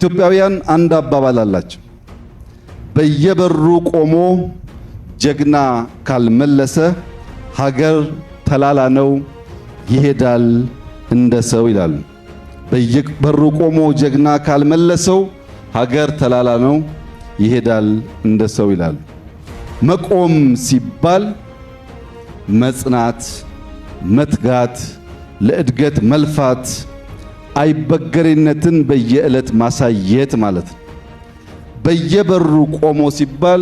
ኢትዮጵያውያን አንድ አባባል አላቸው። በየበሩ ቆሞ ጀግና ካልመለሰ ሀገር ተላላ ነው ይሄዳል እንደ ሰው ይላሉ። በየበሩ ቆሞ ጀግና ካልመለሰው ሀገር ተላላ ነው ይሄዳል እንደ ሰው ይላሉ። መቆም ሲባል መጽናት፣ መትጋት፣ ለእድገት መልፋት፣ አይበገሬነትን በየዕለት ማሳየት ማለት ነው። በየበሩ ቆሞ ሲባል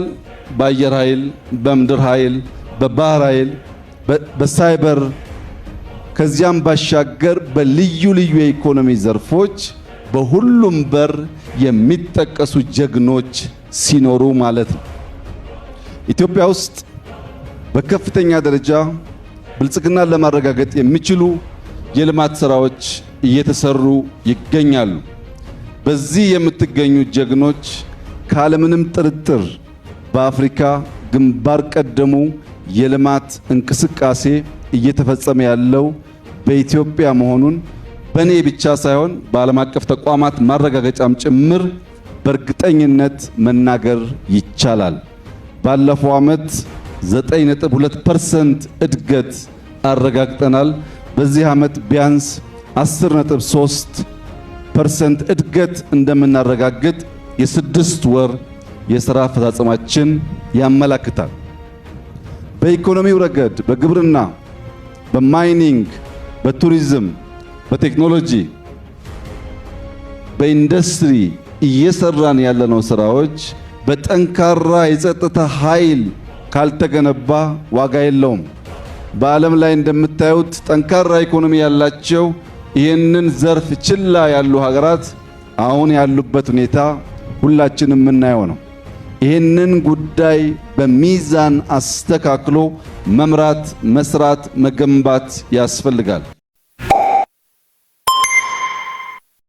በአየር ኃይል፣ በምድር ኃይል፣ በባህር ኃይል፣ በሳይበር፣ ከዚያም ባሻገር በልዩ ልዩ የኢኮኖሚ ዘርፎች በሁሉም በር የሚጠቀሱ ጀግኖች ሲኖሩ ማለት ነው። ኢትዮጵያ ውስጥ በከፍተኛ ደረጃ ብልጽግናን ለማረጋገጥ የሚችሉ የልማት ስራዎች እየተሰሩ ይገኛሉ። በዚህ የምትገኙ ጀግኖች ካለምንም ጥርጥር በአፍሪካ ግንባር ቀደሙ የልማት እንቅስቃሴ እየተፈጸመ ያለው በኢትዮጵያ መሆኑን በእኔ ብቻ ሳይሆን በዓለም አቀፍ ተቋማት ማረጋገጫም ጭምር በእርግጠኝነት መናገር ይቻላል። ባለፈው ዓመት 9.2% እድገት አረጋግጠናል። በዚህ ዓመት ቢያንስ 10.3% እድገት እንደምናረጋግጥ የ6 ወር የሥራ አፈጻጸማችን ያመላክታል። በኢኮኖሚው ረገድ በግብርና፣ በ mining፣ በቱሪዝም፣ በቴክኖሎጂ፣ በኢንዱስትሪ እየሰራን ያለነው ስራዎች በጠንካራ የጸጥታ ኃይል ካልተገነባ ዋጋ የለውም። በዓለም ላይ እንደምታዩት ጠንካራ ኢኮኖሚ ያላቸው ይህንን ዘርፍ ችላ ያሉ ሀገራት አሁን ያሉበት ሁኔታ ሁላችንም የምናየው ነው። ይህንን ጉዳይ በሚዛን አስተካክሎ መምራት፣ መስራት፣ መገንባት ያስፈልጋል።